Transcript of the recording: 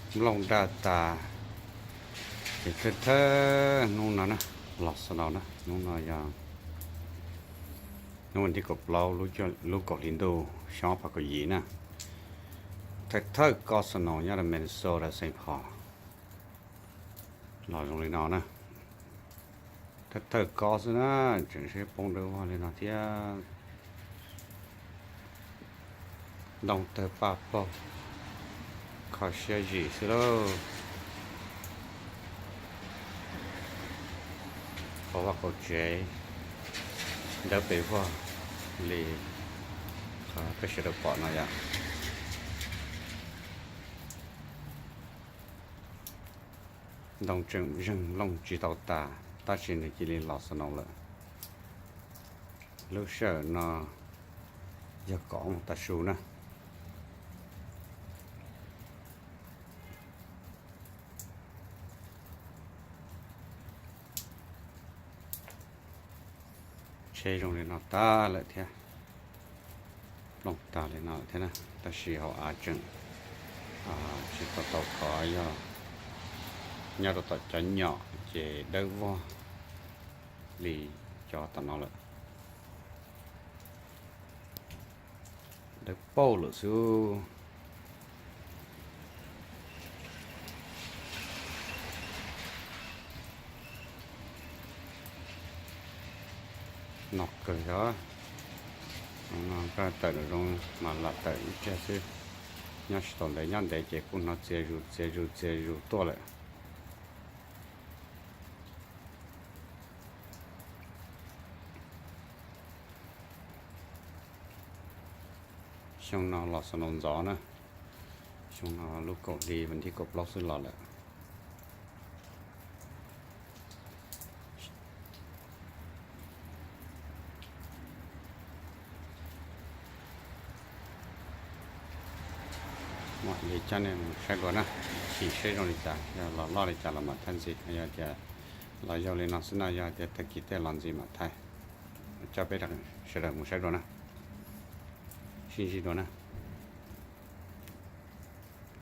Nplooj daj tas, ces thawj thawj hnub no na, los snow na, hnub no yog hnub vas thib kaum plaub, lub kaum hli ntuj xyoo ob phav kaum yim na. Thawj thawj kob snow nyob rau Minnesota, Saint Paul los zoo li no na. Thawj thawj kob xwb na, tseem sib poob dawb vog li no thiab. Ntoo tawg paj paug, kho siab zim xwb lauj. Qhov vaj qhov tsev dawb pes vog li qhov peb sawv daws pom no yom. Ntoo tseem zeeg nplooj tsis tau tas, tab sis nws cia li los snow lawm. Lub sij hawm no yog kaum mus tav su na. Tsheb zoo li no tag lawm thiab, plooj tag li no lawm thiab na, tab sis hauv av tseem tsis tau tau khov, yog nyob rau tom cov nyom ces dawb vog li cov tom no lawm. Dawb paug lawm xwb. No kawg os. Koj tawm nram zoov mas lam tawm ib tsag xwb, nyob tsis tau ntev, nyob ntev ces kuj hnov txias zus txias zus txias zus tuaj lawm. Xyoo no los snow ntxov na, xyoo no lub kaum hli vas thib kaum plaub xwb los lawm. Mam li coj nej mus saib dua na, chim seb zoo li cas, yog los loj li cas los mam thaij ntxiv, yog tias los yau li no xwb no, yog tias tag kis tej los ntxiv mam thaij. Coj peb sawv daws mus saib dua na, sib ntsib dua na.